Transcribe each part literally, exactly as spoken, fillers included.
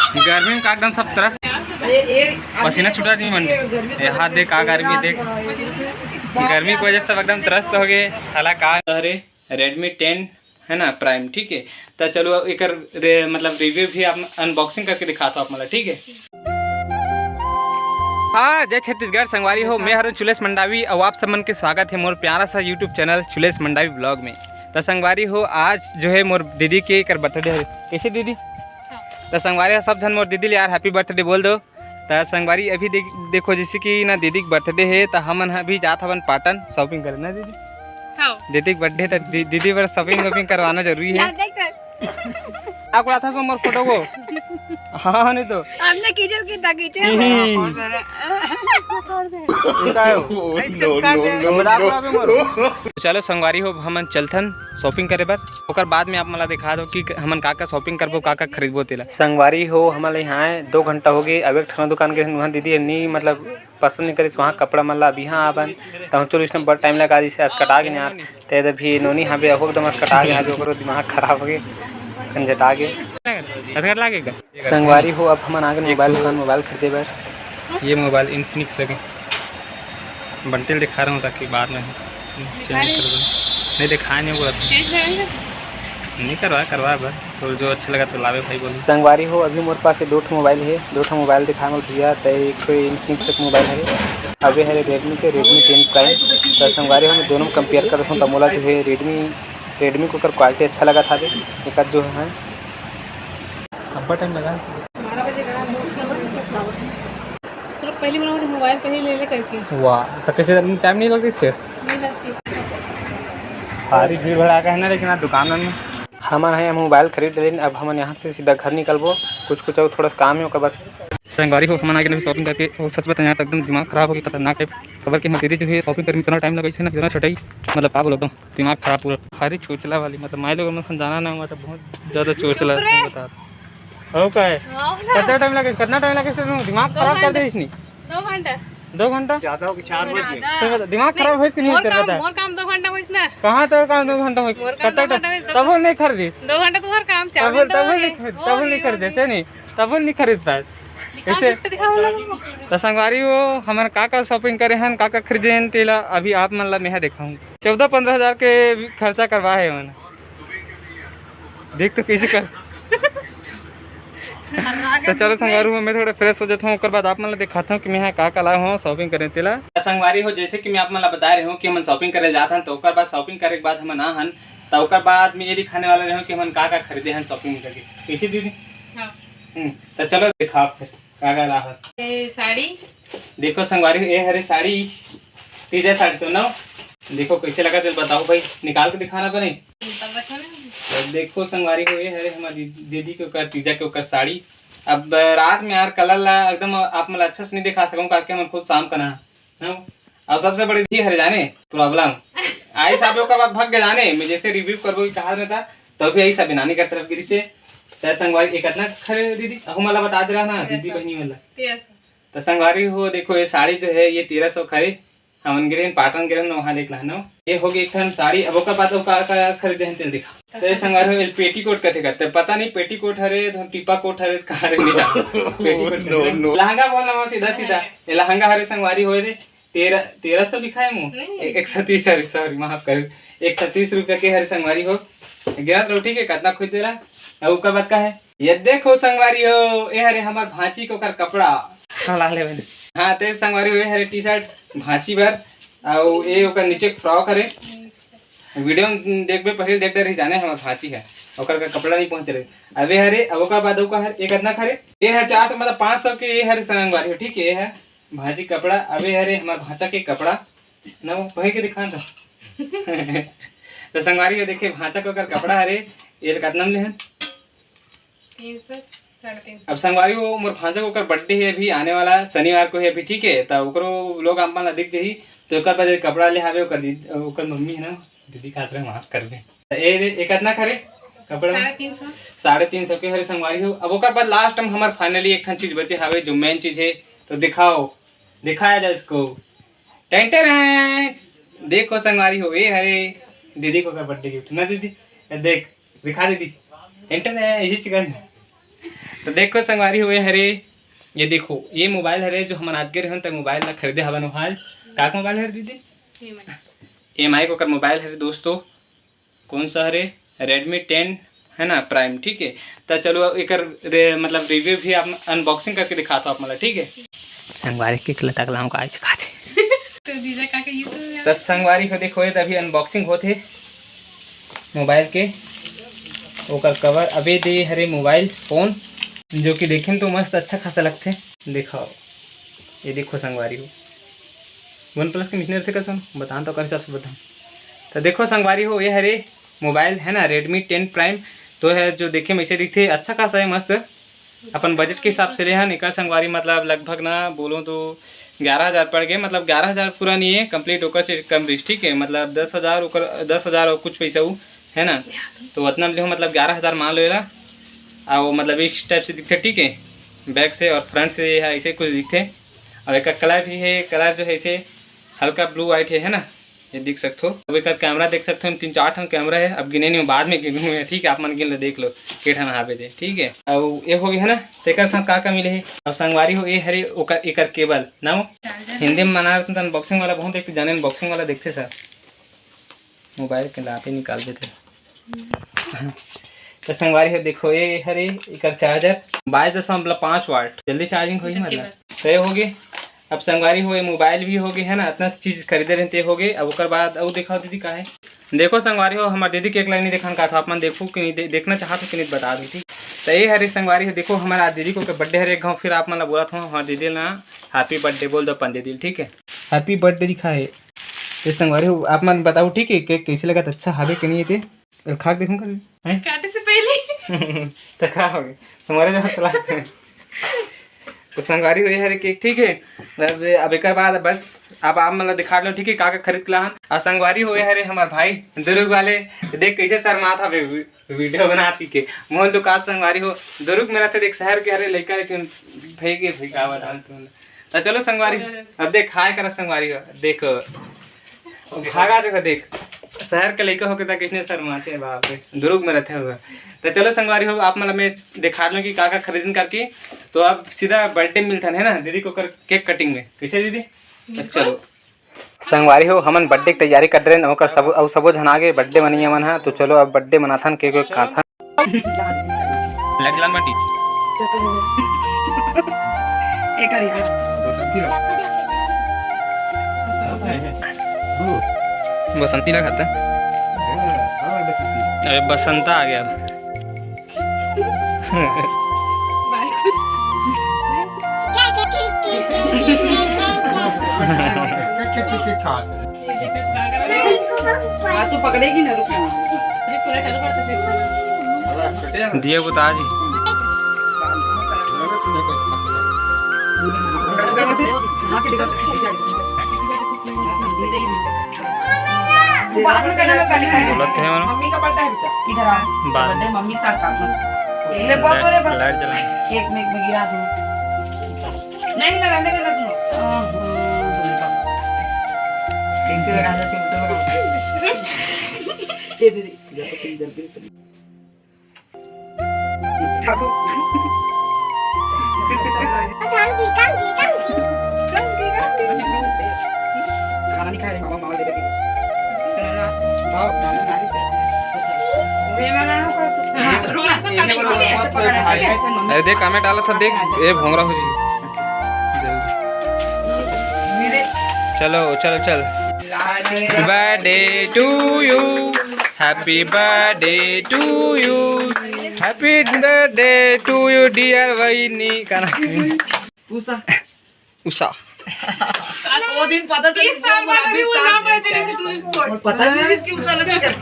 गर्मी में का एकदम सब त्रस्त, पसीना छूटा नहीं मन। यहाँ देख का गर्मी, देख गर्मी की वजह से सब एकदम त्रस्त हो गए। साला का, अरे, Redmi ten है ना, Prime, ठीक है। तो चलो एकर रे, मतलब रिव्यू भी आप अनबॉक्सिंग करके दिखाता हूँ आप मला, ठीक है। हाँ, जय छत्तीसगढ़ संगवारी हो, मैं हरुण चुलेश मंडावी और आप सब मन के स्वागत है मोर प्यारा सा YouTube चैनल चुलेश मंडावी ब्लॉग में। तो संगवारी हो, आज जो है मोर दीदी के एकर बर्थडे है। कैसे दीदी? तो संगवारी हो, सब झन मोर दीदी ले यार हैप्पी बर्थडे बोल दो। त संगवारी अभी देख, देखो जैसे कि ना दीदी के बर्थडे है, त हमन ह अभी जात हवन पाटन शॉपिंग करे ना दीदी। हाँ। दीदी के बर्थडे त दी, दीदी बर शॉपिंग वॉपिंग करवाना जरूरी है। क्या देख कर? आप उड़ाता था मोर फोटो को। हाँ, नहीं तो। हमने कीचड़ की था, कीचड़। ही। ये का है? Oh, no, no, no, मजाक no। उड़ावे मोर। चलो संगवारी हो, हमन चलथन शॉपिंग करे बर। ओकर बाद में आप मन ला दिखा दो कि हमन का का शॉपिंग करबो, का का खरीदबो तेला। संगवारी हो, हमन ला यहाँ आए दो घंटा हो गए। अब एक ठन दुकान के वहाँ दीदी नी, मतलब पसंद नहीं करिस वहाँ कपड़ा मन ला। अब यहाँ आबन त हम चलो इसने बड़ टाइम लगा दिस, असकटा गे यार। ते अभी नोनी हाँ बे एकदम असकटा गे, अभी ओकरो दिमाग खराब हो गए, कंजटा गे। असकट लागे का? संगवारी हो, अब हमन आगे मोबाइल दुकान, मोबाइल खरीदे बर। ये मोबाइल Infinix है, बंटिल दिखा रहा हूँ ताकि बाद में चेंज कर दो। नहीं दिखाए नहीं बोला था। चेंज करेंगे। नहीं करवा, करवा बस, तो जो अच्छा लगा तो लावे भाई बोल। संगवारी हो, अभी मोर पास ये दो ठो मोबाइल है, दो ठो मोबाइल दिखाए मोर भैया, त एक ठो Infinix के मोबाइल है, अबे है Redmi के, Redmi ten Prime। तो संगवारी हो, मैं दोनों में कंपेयर करत हूँ, त मोला जो है Redmi, Redmi को कर क्वालिटी अच्छा लगा था बे, एकर जो है। अब्बा टाइम लगा। बारह बजे का। चलो, पहले बोला मुझे मोबाइल पहले ले ले करके। वाह, तो कैसे टाइम नहीं लगती इस पे? नहीं लगती। भारी भीड़ भड़ाका है ना, लेकिन आज दुकान में। हमन है मोबाइल खरीद लेन, अब हमन यहाँ से सीधा घर निकलबो, कुछ कुछ और थोड़ा सा काम है ओकर बस। संगवारी हो, हमन आगे शॉपिंग करके, वो सच बताएं यार, एकदम दिमाग खराब हो गया, खतरनाक है। खबर कि हम दीदी जो है शॉपिंग करने में इतना टाइम लगे ना, इतना छटाई, मतलब का बोलो, एकदम दिमाग खराब पूरा। भारी चोचला वाली, मतलब माई लोग मन जाना ना हुआ तो बहुत ज्यादा चोचला चुप रे। सही बता। हो का है? हाँ ना। कितना टाइम लगे, कितना टाइम लगे से दिमाग दो खराब कर घंटा। दे इसने। दो घंटा। दो घंटा? ज्यादा हो गया, चार बज गए। ज्यादा। सही बता, दिमाग नहीं, खराब होइस कि नहीं मोर तेरे काम, बता? मोर काम दो घंटा होइस ना। कहाँ तोर काम दो घंटा होइस? मोर काम कतक दो टाइम? घंटा होइस, दो तबो घंटा। नहीं खरीदिस। दो घंटा तुम्हार काम, चार तबो, घंटा तबो हो नहीं गए। खरीद, हो तबो गए, नहीं हो खरीदे, गए। से नहीं? तबो नहीं खरीद पाए। दिखाओ, ऐसे गिफ्ट दिखाओ ना। तो संगवारी हो, हमन का का शॉपिंग करे हन, का का खरीदे हन, तेला अभी आप मन ला मेहा देखाऊं। चौदह पन्द्रह हजार के भी खर्चा करवाए हे हमन। देख तो कैसे कर। तो चलो संगवारी हो, मैं थोड़ा फ्रेश हो जाता हूँ, ओकर बाद आप मन ला दिखाता हूँ कि मैं यहाँ का का लाए हूँ शॉपिंग करे तेला। संगवारी हो, जैसे कि मैं आप मन ला बता रहे हूँ कि हमन शॉपिंग करे जात हन, तो ओकर बाद शॉपिंग करे के बाद हमन आ हन, तो ओकर बाद मैं ये दिखाने वाला रहे हूँ कि हमन का का खरीदे हन शॉपिंग करके। कैसे दीदी? हाँ। हम्म, तो चलो दिखाओ फिर का का लाए हन। ये साड़ी। देखो संगवारी हो, ये हरे साड़ी, तीजा साड़ी तो ना। देखो कैसे लगा तेल बताओ भाई, निकाल के दिखाना बने। तब रखो ना। तो देखो संगवारी हो, ये हरे हमारी दीदी के ओकर, तीजा के ओकर साड़ी। अब रात में यार कलर ला एकदम आप मन ला अच्छा से नहीं दिखा सकूँ, काके हमन खुद शाम का ना, ना। और सबसे बड़ी ये हरे जाने प्रॉब्लम, आई साहब ओकर बाद भग गए जाने, मैं जैसे रिव्यू करबो कि कहा में था, तो भी आई साहब नानी कर तरफ गिरी से। तय संगवारी एक इतना खरे दीदी, अहू मला बता दे रहा ना दीदी बहनी वाला। तेरह सौ। तो संगवारी हो देखो, ये साड़ी जो है ये तेरह सौ खरे, हमन गिरे हन, पाटन गिरे हन, वहाँ देख लहनो। ये हो गई एक ठन साड़ी। अब ओकर बाद का, का खरीदे हन तेल दिखा। तो ये संगवारी हो, पेटीकोट कथे करते, पता नहीं पेटीकोट हरे, धन टीपा कोट हरे, कहाँ रे नहीं जानो। Petticoat no, no। लहंगा बोलना हो सीधा सीधा। ये लहंगा हरे संगवारी हो दे, तेरह, तेरह सौ लिखा है मुँह। नहीं। एक सौ तीस, सॉरी, सॉरी, माफ कर। एक सौ तीस रुपया के हरे संगवारी हो। गिरा तो ठीक है, कितना खुद दे रहा। अब ओकर बाद का है? ये देखो संगवारी हो, ये हरे हमार भांची के ओकर कपड़ा। हाँ, ला ले बने। हाँ, ते संगवारी हो, ये हरे टी शर्ट भांची बर, अउ ये ओकर नीचे फ्रॉक हरे। वीडियो में देखबे, पहले देख डर ही जाने हमार भांची है, ओकर का कपड़ा नहीं पहुंच रहे। अबे हरे, अब ओकर बाद ओकर हरे, एक अदना हरे, ये है चार सौ, मतलब पाँच सौ के, ये हरे संगवारी हो, ठीक है, ये है भांची कपड़ा। अबे हरे हमार भांचा के कपड़ा, ना वो पहन के दिखान था। तो संगवारी हो, देखे भांचा के ओकर कपड़ा हरे, ये कतना में ले हन? तीन सौ, साढ़े तीन सौ। अब संगवारी हो, मोर भांचा के ओकर बर्थडे है अभी आने वाला शनिवार को है अभी, ठीक है, तो ओकरो लोग आप मन ला दिख जही, तो ओकर बाद कपड़ा ले हावे ओकर दीदी, ओकर मम्मी है ना, दीदी खातिर माफ करबे। तो ए दे, एक अदना खरे कपड़ा में? साढ़े तीन सौ। साढ़े तीन सौ के हरे संगवारी हो। अब ओकर बाद लास्ट में हमार फाइनली एक ठन चीज बचे हावे, जो मेन चीज है, तो दिखाओ, दिखाया जाए इसको। टेंटेरे, देखो संगवारी हो, ये हरे दीदी को का बर्थडे गिफ्ट ना दीदी, ये देख, दिखा दीदी, टेंटेरे, इसी चिकन। देखो संगवारी हो, ये हरे, ये देखो, ये मोबाइल हरे जो हमन आज गे रहन त मोबाइल ला खरीदे हवन। ओहा आज का मोबाइल हरे दीदी? ई एम आई। ई एम आई के ओकर मोबाइल हरे दोस्तों। कौन सा हरे? Redmi ten है ना, Prime, ठीक है। त चलो एकर रे, मतलब रिव्यू भी आप अनबॉक्सिंग करके दिखात हो आप मन ला, ठीक है। संगवारी के लता कलाम का आज खाते। तो जीजा का के ये तो त संगवारी हो देखो, ये त अभी अनबॉक्सिंग होत हे मोबाइल के। ओकर कवर अबे दे हरे मोबाइल फोन, जो कि देखे में तो मस्त अच्छा खासा लगथे। दिखाओ, ये देखो संगवारी हो, वन प्लस के मिशनर थे कसम, बतान तो ओकर हिसाब से बतान। त देखो संगवारी हो, ये हरे मोबाइल है ना, Redmi ten Prime, तो है जो देखे में ऐसे दिखथे, अच्छा खासा है, मस्त। अपन बजट के हिसाब से ले हन एकर संगवारी, मतलब लगभग ना बोलूँ तो ग्यारह हज़ार पड़ गए, मतलब ग्यारह हज़ार पूरा नहीं है, कंप्लीट ओकर से कम रहिस, ठीक है, मतलब दस हज़ार ओकर, दस हज़ार और कुछ पैसा उ है ना, तो उतना में लेहूँ, मतलब ग्यारह हज़ार मान लो एला। और मतलब इस टाइप से दिखथे, ठीक है, बैक से और फ्रंट से ये है, ऐसे कुछ दिखथे। और एक कलर भी है, कलर जो है इसे हल्का ब्लू वाइट है, है ना, ये देख सकथो। अब एकर कैमरा देख सकथो, तीन चार ठन कैमरा है, अब गिने नहीं, बाद में गिनूँ मैं, ठीक है, आप मन गिन लो, देख लो के ठन हावे दे, ठीक है। और ये हो गया है ना, तेकर साथ का का मिले है। और संगवारी हो, ये हरे ओकर, एकर केबल ना हो, हिंदी में मना रहता अनबॉक्सिंग वाला, बहुत एक जाने अनबॉक्सिंग वाला देखते सर, मोबाइल के लापे निकाल देते। तो संगवारी हो देखो, ये हरे एकर चार्जर, बाईस दशमलव पाँच वाट, जल्दी चार्जिंग होही मतलब। तो ये होगे। अब संगवारी हो, ये मोबाइल भी होगे है ना, इतना चीज खरीदे रहते होगे। अब ओकर बाद अउ दिखाओ दीदी का है। देखो संगवारी हो, हमार दीदी के एक लाइन नहीं दिखान का था, आप मन देखो कि नहीं दे, देखना चाहत हो कि नहीं बता दो, ठीक। तो ये हरे संगवारी हो, देखो हमारा आज दीदी को के बर्थडे हरे, एक घाव फिर आप मन ला बोलत हो, हमार दीदी ना हैप्पी बर्थडे बोल दो अपन दीदी, ठीक है, हैप्पी बर्थडे लिखा है। तो संगवारी हो, आप मन बताओ, ठीक है, केक कैसे लगा, अच्छा हावे कि नहीं ये ते? खा के देखूं कर, हैं? काटे से पहले। तो का हो गया? तुम्हारे जो हाथ चलाते हैं। तो संगवारी हो ये हरे केक, ठीक है। अब, अब एक बाद बस अब आप मतलब दिखा लो, ठीक है, का का खरीद के लाहन। और संगवारी हो ये हरे हमार भाई दुर्ग वाले, देख कैसे शर्मात हवे वी-, वीडियो बनात ही के। मोहन तो का संगवारी हो, दुर्ग में रहते देख, शहर के हरे लइका लेकिन भाई के भाई का बता तुम। तो चलो संगवारी, अब देख हाय करा संगवारी हो, देखो भागा देखो, देख शहर के लइका होके त किसने शर्माते हैं, बाप रे, दुर्ग में रहते हुए। तो चलो संगवारी हो, आप मतलब मैं दिखा दूं कि का का खरीदन करके। तो अब सीधा बर्थडे मिलता है ना दीदी को कर केक कटिंग में, कैसे दीदी? तो चलो संगवारी हो, हमन बर्थडे की तैयारी कर रहे हैं, ओकर सब अउ सबो झन आगे बर्थडे मनइया मन हा। तो चलो अब बर्थडे मनाथन, केक वेक काटथन। लग जलन बाटी। एकर यार। बसंती ला खाता। अरे बसंता आ गया। हाँ, तू पकड़ेगी ना, रुक ना। दिए बुता जी। बोलत हे मनो। मम्मी का बर्थडे है बेटा, इधर आओ। बाद में। मम्मी का बर्थडे, मम्मी का काम। ले बस, अरे बस। लाइट जला। एक में, एक में गिरा दूँ। नहीं, नहीं, रहने दे, रहने दे। कैसे लगा दे, तुम तो लगा। दे, दे, दे। जल्दी, जल्दी से। खाना नहीं खाए रे, मामा, मामा दे देंगे। हाँ, खाना नहीं खाए। अरे देख, कमेंट आला था, देख, ये भोंगरा हो जी। चलो, चलो, चल। Birthday to you, happy birthday to you, happy birthday to you, dear बहिनी का नाम? उषा। उषा। वो दिन पता चली, तीस साल बाद अभी वो नाम पता चले कि तू इसको। पता नहीं इसकी उषा लगी जब।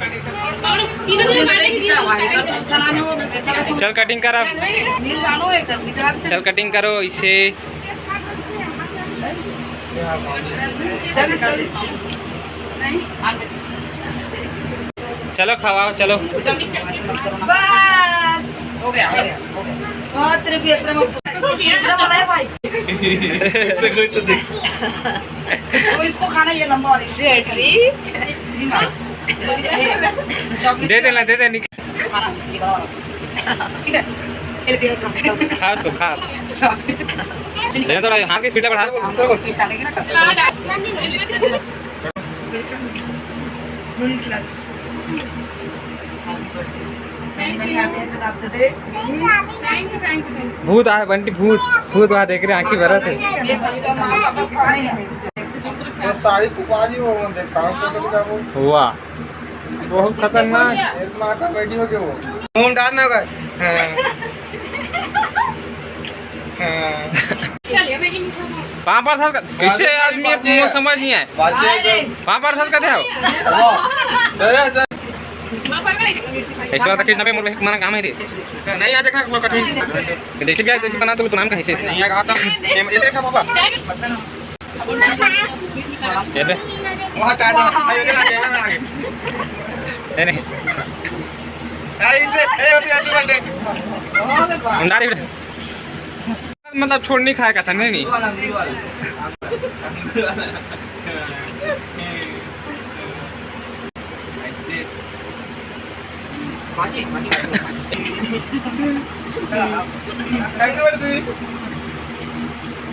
इधर जो गाने की उषा नाम है, वो उषा लगी। चल कटिंग करा। मिल जानो एक कर, मिल जानो। चल कटिंग करो इसे। चल, चल। नहीं, आने। चलो खवाओ, चलो। बस। हो गया, हो गया, हो गया। बहुत रुपये इतना मत, इतना बोला है भाई। ऐसे कोई तो देख। तो इसको खाना, ये लंबा वाली। चॉकलेट दे देना, दे दे, निक- खाना इसकी बड़ा वाला। ठीक है। खा उसको, खा। लेकिन थोड़ा हाथ की स्पीड बढ़ा। भूत आए बंटी, भूत। भूत वहाँ देख रहे, आँखी भरत है। ये साड़ी तो बाजी हो, वो देख, काम कर, कर, कर, वो। वाह, बहुत खतरनाक। ये तो माँ का बेटी हो गया वो। मुंह डालना होगा। हाँ। हाँ। पापड़ साथ का, कैसे आदमी है, बाजी है। मुझे समझ नहीं आया। बाजी है, चल। पापड़ साथ का थे हो? वाह। चल, चल। ऐसे वाला कृष्णा पे मोर बहन तुम्हारा काम है रे। ऐसा नहीं आ देखना, कोई कठिन। जैसे भी आज जैसे बना तो नाम कहीं से। नहीं आ कहा था। ये, ये देखना पापा। ये दे। वहाँ काट दो। अरे, ये देखना, कैमरा में आ गए। ये नहीं। ऐसे, ए, happy, happy birthday। भंडारी बेटा। मतलब छोड़ नहीं खाया था, नहीं, नहीं।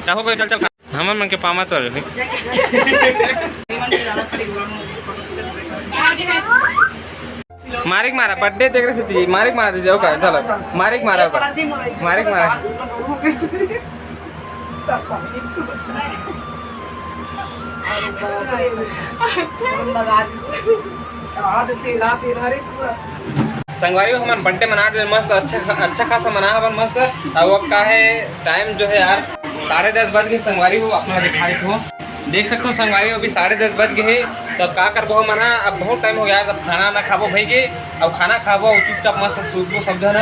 चाहो कोई चल चल खा। हमन मन के पामा तो रहे। मारिक मारा, बर्थडे देख रहे थे, मारिक मारा दीजिए, ओके, चलो, मारिक मारा, ओके, मारिक मारा। संगवारी हो, हमन बर्थडे मना रहे मस्त, अच्छा खा-, अच्छा खासा मना हवन मस्त। अब, अब का है, टाइम जो है यार, साढ़े दस बज गए संगवारी हो, अपना दिखाई तो देख सकते हो संगवारी हो, अभी साढ़े दस बज गए हैं। तो अब का करबो हमन, अब बहुत टाइम हो गया यार, अब खाना ना खाबो भाई के, अब खाना खाबो और चुपचाप मस्त सूतबो सब झन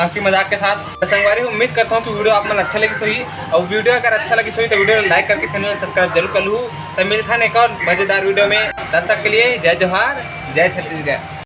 हंसी मजाक के साथ। तो संगवारी हो, उम्मीद करता हूँ कि वीडियो आप मन अच्छा लगी होही, और वीडियो अगर अच्छा लगी होही तो वीडियो ला लाइक करके चैनल सब्सक्राइब जरूर कर लू। तो मिलता है एक और मजेदार वीडियो में, तब तक के लिए जय जोहार, जय छत्तीसगढ़।